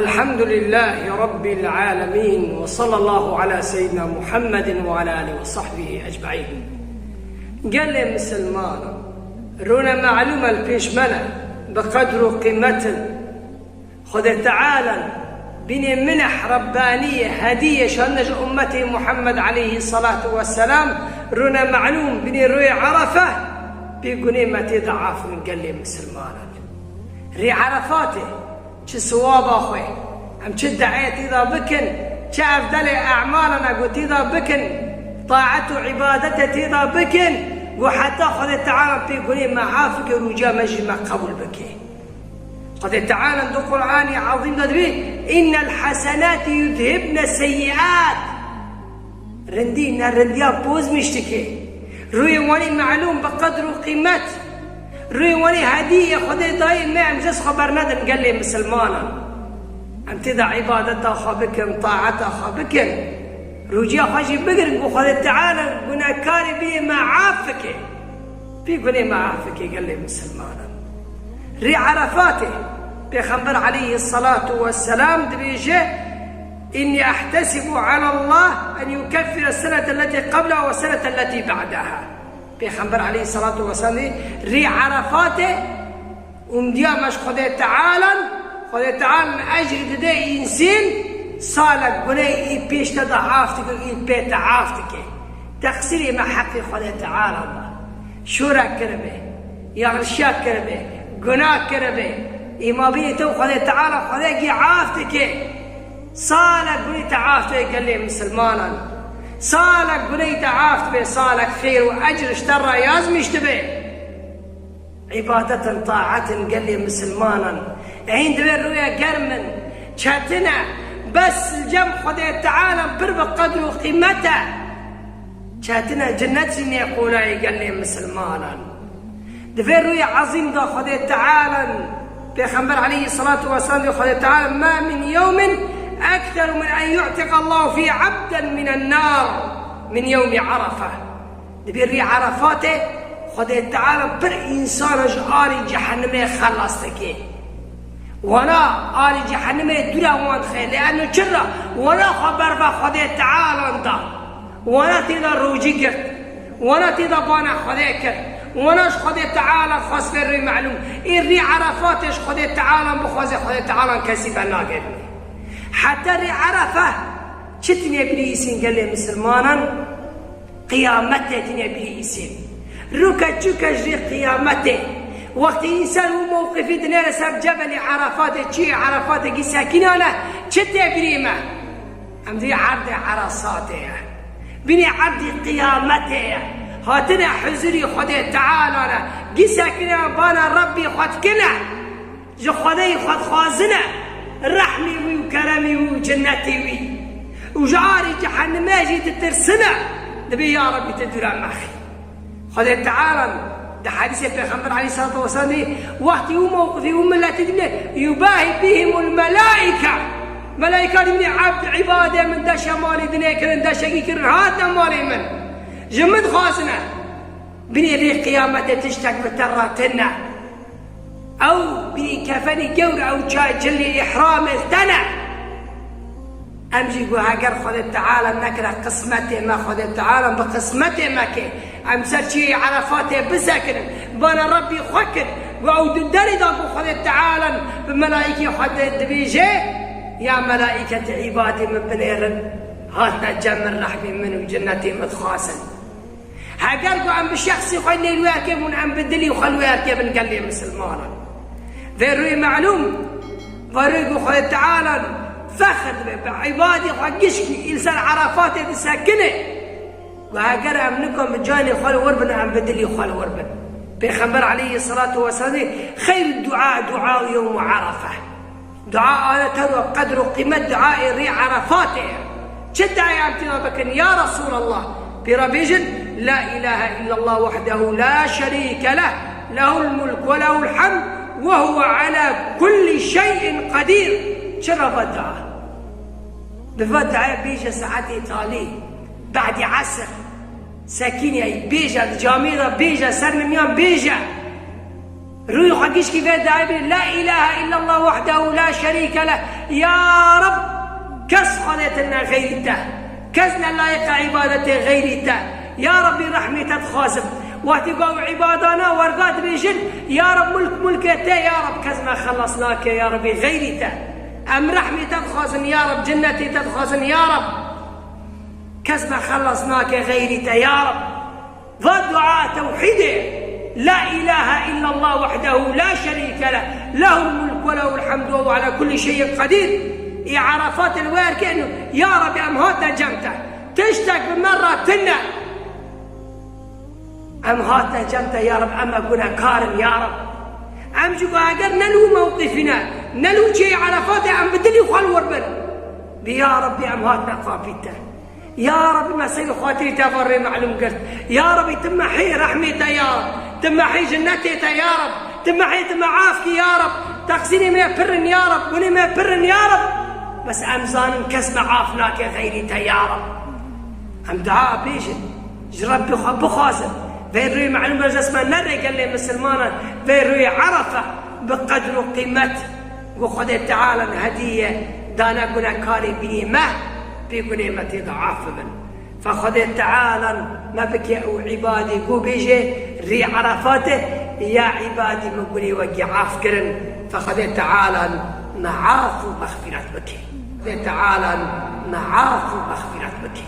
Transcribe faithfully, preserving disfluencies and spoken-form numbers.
الحمد لله رب العالمين، وصلى الله على سيدنا محمد وعلى آله وصحبه أجمعين. Gelê misilmanan, rûne melûm e li pêş me ne, bi qedr û qîmet in. Xwedê Teala bînê mineh Rebbaniyê, hediyê şandine ji ummetê Muhammed aleyhî salatu vesselam, rûne melûm bînê rûyê Erefe, pê gunê me tê de afin gelê misilmanan. Rê Erefatê, çi siwaba xwe, em çi de'ê tê de bikin, çi evdelê e'malana ku tê de bikin, taet û îbadetê tê de bikin, ku heta Xwedê Teala pê gunê me af bike, rûciya me jî me qebûl bike. Xwedê Teala di Qur'anê Ezîm de dibê, "Innel hasenati yudhibne seyyiat." Rindî nerindiya poz mîş dike. Rûyê wanî melûm bi qedr û qîmet. Rûyê wanî hediyê Xwedê dayê me, em ji xwe bernedin gelê misilmanan. Em tê de îbadeta xwe bikin, taeta xwe bikin. Rûciya xwe jî bigirin ku Xwedê Teala gunekarê bînê me af bike. Pê gunê me af bike gelê misilmanan. Rê Erefatê, Pêxember aleyhî salatu vesselam dibêje, "Inni ehtesibu alallah en yukeffire senete leti qabla ve senete leti ba'daha." Pêxember aleyhî salatu vesselam dê, rê Erefatê, umdiya me ji Xwedê Teala, Xwedê Teala ecrî dide însên, salek guney î pêş te de af dike, î pê te af dike. Teqsîrê me heqê Xwedê Teala de. Şûrek kiribe, yanlişiyek kiribe, gunah kiribe. Î mabînê te û Xwedê Teala Xwedê gî af dike. Salek gunê te af dike gelê misilmanan. Salek guney te af dibe, salek xêr û ecr ji te re yazmîş dibe. Îbadetin, taetin gelê misilmanan. Hîn divê rûye germ in. Çetin e. Bes li cem Xwedê Teala pir bi qedr û qîmet e. Çetin e, cinnet jî nê qolayê gelê misilmanan. Divê rûyê ezîm da Xwedê Teala, Pêxember aleyhî salatu vesselam dê Xwedê Teala, "Ma min yewmin ekteru min en yu'tiqa Allahu fî abden minen nar min yewmi Arefe." Dibê rê Erefatê Xwedê Teala pir însana ji arê cehenimê xelas dike. Wana arê cehenimê dûra wan dixe. Lê eno çira? Wana xwe berva Xwedê Teala da. Wana tê de rocî girt. Wana tê de bana Xwedê kir. Wana ji Xwedê Teala xwest vê rê melûm. Ê rê Erefatê ji Xwedê Teala bixwaze, Xwedê Teala kesî ve nagirîne. Heta rê Erefe çi tîne bîrî îsîn gelê misilmanan? Qiyametê tîne bîrî îsîn. Rûke çûke ji rê qiyametê. Wextî însan wî mewqifî dinêre ser cebelê Erefatê, çiyê Erefatê gî sekinane, çi tê bîrî me? Em dî erdê Eresatê ye. Bînê erdî qiyametê ye. Hatine huzurî Xwedê Teala ne. Gî sekinane bana Rebbî xwe dikine. Ji Xwedeyî xwe dixwazine, rehmê wî û keremê wî û cinnetê wî. Û ji arê cehenimê jî ditirsine, dibê ya Rebbî tu dûra me xî. Xwedê Teala di hedîsê Pêxember aleyhissalatu vesselam de, wextî û mewqifî û miletî dibîne, yubahî bihimul melaîke. Melaîka dibîne, ebd, îbadê min deşe malê dinê kirin, deşekî kirin, hatine malê min. Ji min dixwazine. Binê rê qiyametê tiştek bi te re tune. Ew bî kefenî gewr, ew çay cilî îhramê li te ne. Em jî got, heger Xwedê Teala nekire qismetê me, Xwedê Teala bi qismetê me ke, em ser çiyê Erefatê bisekinin, bana Rebbî xwe kir. Got, ew di derê de ku Xwedê Teala bi melaîkê xwe de dibêje, ya melaîketê îbadê min binêrin, hatine cem min rehmê min û cinnetê min dixwazin. Heger ku em bi şexsî xwe lê li wê erkê bûn, em bi dilî xwe li wê erkê bin gelê misilmanan. Vê rûyê melûm, vê rûyê ku Xwedê Teala fexr dibe, bi îbadê xwe gişkî îl ser Erefatê disekine. Ku heger em nikan bi canê xwe li wir bin, em bi dilî xwe li wir bin. Pêxember aleyhî selatu weselam dê, "Xeyr dua dua yewm Erefe." Dua ane tewro qedr û qîmet duayê rê Erefatê ye. Çi duayê em tîna bikin, ya Resûlallah? Pê re bêjin, "La ilahe illallah wahdehu la şerîke leh, lehul mulk ve lehul hemd ve huve ala kulli şeyin qedîr." Çi re ve dua? Bi ve duayê bêje saetê talî, be'dî esr, sekîneyî bêje, di camê de bêje, ser mimiyan bêje. Rûyê xwe gişkî vê dayê bê, La ilahe illallah wahdehu la şerîke leh. Ya Reb, kes Xwedê tune xeyrî te. Kes ne layiqa îbadetê xeyrî te. Ya Rebbî, rehmê te dixwazim. Wextî ku ew îbadana werga dibêjin, Ya Reb, mulk mulkê te, ya Reb, kes me xelas nake, ya Rebbî, xeyrî te. Em rehmê te dixwazin, ya Reb, cinnetê te dixwazin, ya Reb. Kes me xelas nake, xeyrî te, ya Reb. Va dua tewhîdê, La ilahe illallah wahdehu la şerîke leh, lehul mulk ve lehul hemdu ve huve ala kulli şeyin qedîr. Ê Erefatê li wer keno, ya Rebî, em hate cem te. Tiştek bi me re tune. Em hate cem te, ya Reb, em gunekar in, ya Reb. Em jî ku eger ne li wî mewqifî ne, ne li wî çiyê Erefatê, em bi dilî xwe li wir bin. Bi ya Rebî, em hatine qafî te. Ya Rebî, me serê xatirî te va rê melûm girt. Ya Rebî, tu mehê rehmê te ya Reb. Tu mehê jinnetê te ya Reb. Tu mehê tu me af kî ya Reb. Teqsîrê me pir in ya Reb. Gunê me pir in ya Reb. Bes em zanin kes me af nake xeyrî te ya Reb. Em dua bêjin. Ji Rebbê xwe bixwazin. Vê rûyê melûm e, ji dest me nere gelê misilmanan. Vê rûyê Erefe bi qedr û qîmet. Ku Xwedê Teala hediye dane gunekarê bînê me, pê gunê me tê de af bibin. Fe Xwedê Teala me bike û îbadî ku bêje rê Erefatê, ya îbadî min gunê wekî af kirin. Fe Xwedê Teala me af û mexfîret bike. Xwedê Teala me af û mexfîret bike.